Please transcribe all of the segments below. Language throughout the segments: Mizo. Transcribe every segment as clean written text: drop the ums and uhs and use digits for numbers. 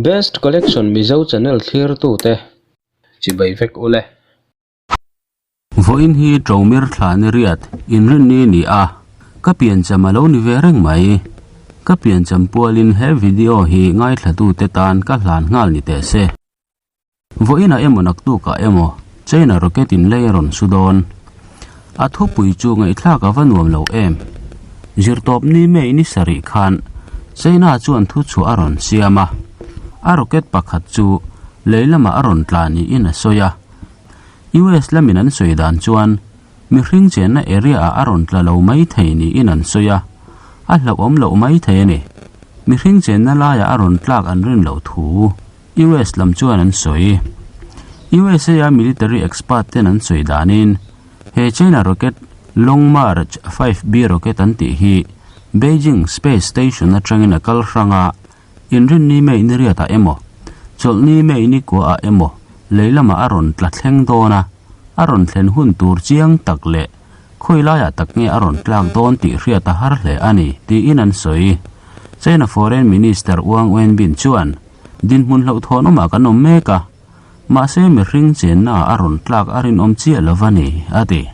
Best Collection Mizo channel thlirtute chibai vek ule. Vawiin hi Ṭomir thla ni riat inrinni ni a, ka piancham a lo ni ve reng mai. Ka piancham pualin he video hi ngaithlatute tan ka hlan nghal ni teh se. Vawiinah emaw naktukah emaw China rocket in lei a rawn su dawn. A thupui chu ngaihthlak a va nuam lo em. Zirtawp ni May ni sarih khan China chuan thuchhuah a rawn siam a, a rocket pakhat chu lei lamah a rawn tla niin a sawi a. US lamin an sawi dan chuan mihring chenna area ah a rawn tla lo mai thei niin an sawi a, a hlauhawm loh mai thei a ni. Mihring chenna laiah a rawn tlak an rin loh thu US lam chuan an sawi. USA a military expert ten an sawi danin he China rocket Long March 5B rocket an tih hi Beijing Space Station atangin a kal hrang a, Inrinni May ni riatah emaw, Chawlhni May ni kuaah emaw lei lamah a rawn tla thleng dawn a, a rawn thlen hun tur chiang tak leh khawi laiah tak nge a rawn tlak dawn tih hriat a har hle a ni, tiin an sawi. China Foreign Minister Wang Wenbin chuan, Dinhmun hlauhthawn awmah kan awm mek a, mahse mihring chennaah a rawn tlak a rinawm chiah lo va ni, a ti.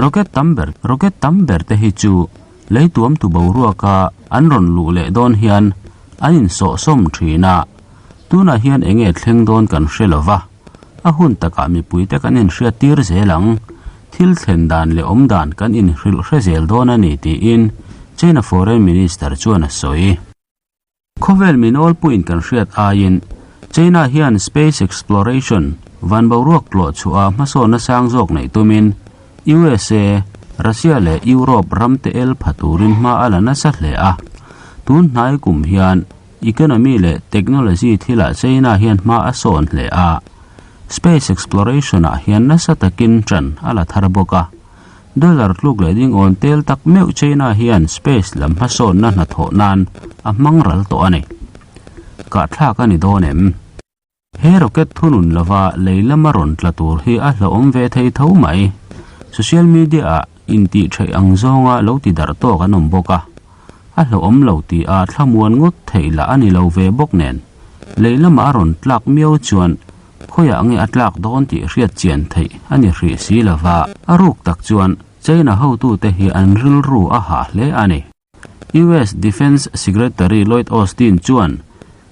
Rocket tam ber Rocket tam ber te hi chu Lei tuamtu boruaka an rawn luh leh dawn hian an insawhsawm thin a, tunah hian eng nge thleng dawn kan hre lo va, a hun takah mipuite kan inhriat tir zel ang, thil thlen dan leh awm dan kan inhrilh hre zel dawn a ni tiin China Foreign Minister chuan a sawi. Khawvel min awlpuiin kan hriat aiin China hian space exploration van boruak tlawh chhuah a hmasawnna sang zawk neih tumin USA, Russia leh Europe ramte el pha turin hma a la nasa hle a. Tun hnai kum hian economy leh technology thilah China hian hma a sawn hle a. Space exploration-ah hian nasa takin ṭan a la thar bawk a. Dollar tluk leh ding awn tel tak meuh China hian space lam hmasawnna hnathawh nan a hmang ral tawh a ni. Kahthlak a ni dawn em? He rocket thunun lova lei lama rawn tla tur hi a hlauhawm ve thei tho mai. Social media ah intih theih ang zawnga lo ti darh tawk an awm bawk a. A hlauhawm lo tih a thlamuan ngawt theih lah a ni lo ve bawk nen. Lei lama a rawn tlak miau chuan Khawiah nge a tlak dawn tih hriat chian theih a ni hrih si lova, a ruk tak chuan China hotute hi an rilru a hah hle a ni. US Defence Secretary Lloyd Austin chuan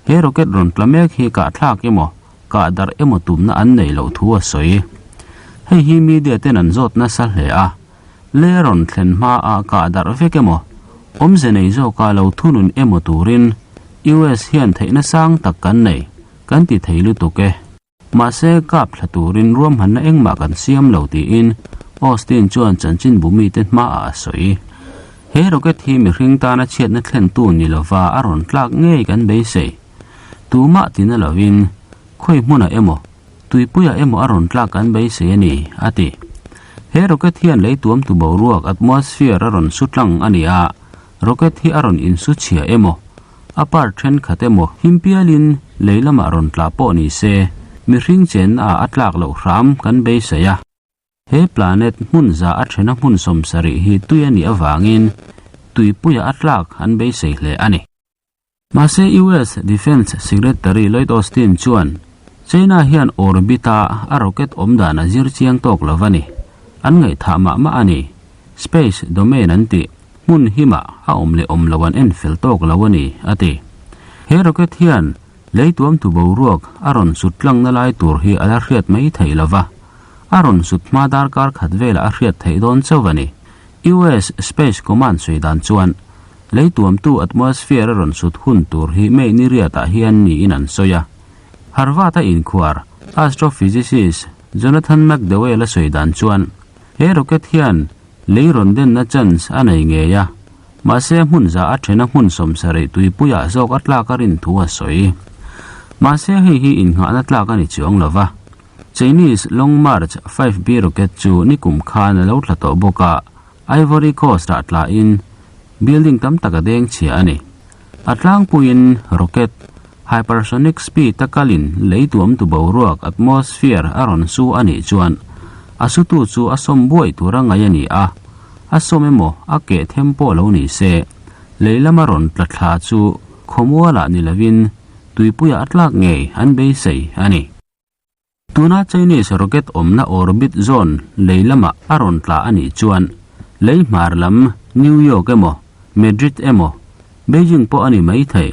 he rocket rawn tla mek hi kahthlak emaw, kahdarh emaw tumna an nei loh thu a sawi. Hei hi media ten an zawt nasa hle a, le rawn thlen hmaah kahdarh vek emaw, awmze nei zawka lo thunun emaw turin US hian theihna sang tak kan nei. Kan ti thei lutuk e. Mahse, kap thla turin ruamhanna engmah kan siam lo tiin Austin chuan chanchinbu mite hmaah a sawi. He rocket hi mihring tana chhiatna thlentu ni lova a rawn tlak ngei kan beisei. Tumah tina lovin khawi hmunah emaw, tuipuiah emaw a rawn tlak kan beisei a ni, a ti. He rocket hian lei tuamtu boruak, atmosphere, a rawn su tlang a ni a, rocket hi a rawn insu chhia emaw, A part thenkhat emaw him pialin lei lamah rawn tla pawh ni se, mihring chenna ah a tlak loh hram kan beisei a. He planet hmun za a thena hmun sawmsarih hi tui a nih avangin tuipuiah a tlak an beisei hle a ni. Mahse US Defence Secretary Lloyd Austin chuan China hian orbit-a a rocket awm dan a zir chiang tawk lo va ni. An ngaihthah mah mah a ni. Space domain an tih. Hmun himah a awm leh awm lo an en fel tawk lo a ni, a ti. He rocket hian lei tuamtu boruak a rawn sut tlangna lai tur hi a la hriat mai theih lo va, a rawn sut hma darkar khat velah a hriat theih dawn chauh a ni. US Space Command sawi dan chuan lei tuamtu atmosphere a rawn sut hun tur hi May ni riatah hian niin an sawi a. Harvard-a inkhuar astrophysicist Jonathan McDowell a sawi dan chuan he rocket hian Lei rawn denna chance a nei ngei a, mahse hmun za a thena hmun sawmsarih tuipuiah zawk a tlak a rin thu a sawi. Mahse hei hi innghahna tlak a ni chuang lo va. Chinese Long March 5B rocket chu nikum khan a lo tla tawh bawk a, Ivory Coast-ah tlain building tam tak a deng chhia a ni. A tlangpuiin rocket hypersonic speed a kalin lei tuamtu boruak atmosphere a rawn su a nih chuan a sutu chu a sawm buai tura ngaih a ni a, a sawm emaw a keh them pawh lo ni se, lei lama rawn tla thla chu khawmualah ni lovin tuipuia a tlak ngei an beisei a ni. Tuna Chinese rocket awmna orbit zone lei lamah a rawn tla a nih chuan lei hmar lam New York emaw, Madrid emaw, Beijing pawh a ni mai thei.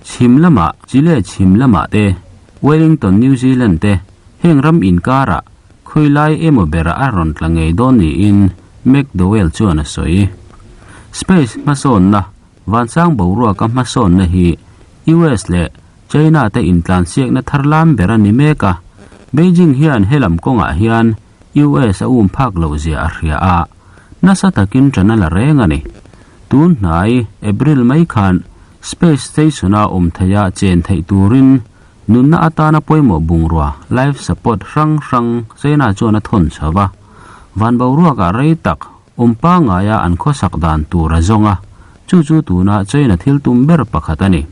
Chhim lamah Chile chhim lamah te, Wellington New Zealand te heng ram inkarah khawilai emaw berah a rawn tla ngei dawn niin McDowell chuan a sawi. Space hmasawnna Vansang boruaka hmasawnna hi US leh China te intlansiakna thar lam ber a ni mek a, Beijing hian helam kawngah hian US a um phak loh zia a hria a, nasa takin ṭan a la reng a ni. Tun hnai April mai khan Space Station-a awm theiha chen theih turin nunna atana pawimawh bungrua, life support, hrang hrang China chuan a thawn chho va, van boruakah rei tak Awm pangaia an khawsak dan tur a zawng a, chu chu tuna China thil tum ber pakhat a ni.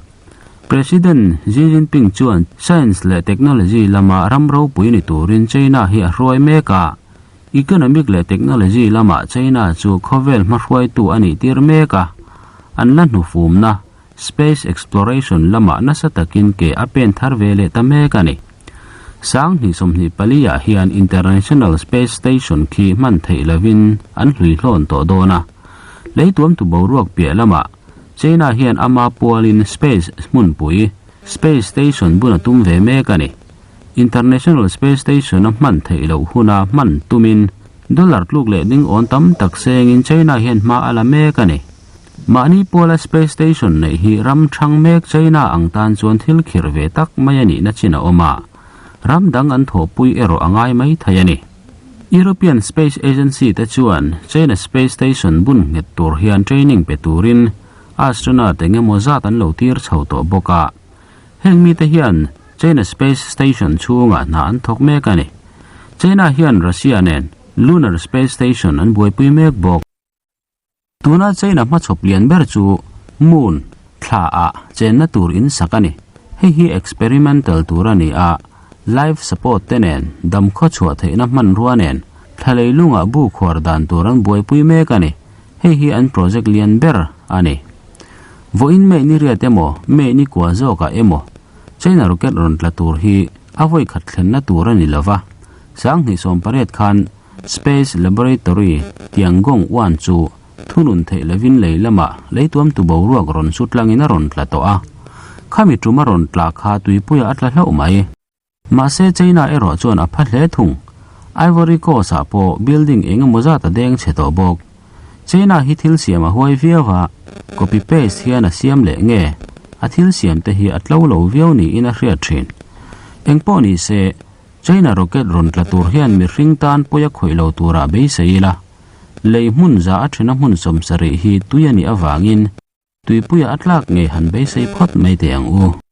President Xi Jinping chuan science leh technology lama ram ropui ni turin China hi a hruai mek a, economic leh technology lamah China chu khawvel hmahruaitu a nih tir mek a, an la hnufumna Space exploration lamah nasa takin ke a pen thar ve leh ta mek a ni. Sanghnih 24 ah hian International Space Station khi hman theih lovin an hlui hlawn tawh dawn a. Leituamtu boruak piah lamah China hian ama pualin space hmunpui, space station bun a tum ve mek a ni. International Space Station a hman theih loh huna hman tumin dollar tluk leh ding awn tam tak sengin China hian hma a la mek a ni. Mahni puala space station neih hi ram thang mek China ang tan chuan thil khirh ve tak mai a nihna chin a awm a, ram dang an thawhpui erawh a ngai mai thei a ni. European Space Agency te chuan China space station bun nghet tur hian training pe turin astronaut eng emaw zat an lo tir chho tawh bawk a. Heng mite hian China space station chhungah hna an thawk mek a ni. China hian Russia nen Lunar Space Station an buaipui mek bawk. Tuna China hmachhawp lian ber chu Moon, thla, ah chenna tur in sak a ni. Hei hi experimental tur a ni a, life support te nen dam khaw chhuah theihna hmanrua nen thla leilungah bu khuar dan tur an buaipui mek a ni. Hei hi an project lian ber a ni. Vawiin May ni riat emaw, May ni kua zawkah emaw China rocket rawn tla tur hi a vawi khat thlenna tur a ni lova, 2018 khan Space Laboratory Tiangong 1 chu thunun theih lovin lei lamah leituamtu boruak rawn su tlangin a rawn tla tawh a. Khami tum a rawn tla kha tuipuiah a tla hlauh mai. Mahse China erawh chuan a pha hle thung. Ivory Coast ah pawh building eng emaw zat a deng chhe tawh bawk. China hi thil siam a huai viau a, copy paste hian a siam leh nge a thil siam te hi a tlo lo viau niin a hriat thin. Engpawh ni se, China rocket rawn tla tur hian mihring tan pawi a khawih lo turah beisei ila, lei hmun za a thena hmun 70 hi tui a nih avangin tuipuiah a tlak ngei han beisei phawt mai teh ang u.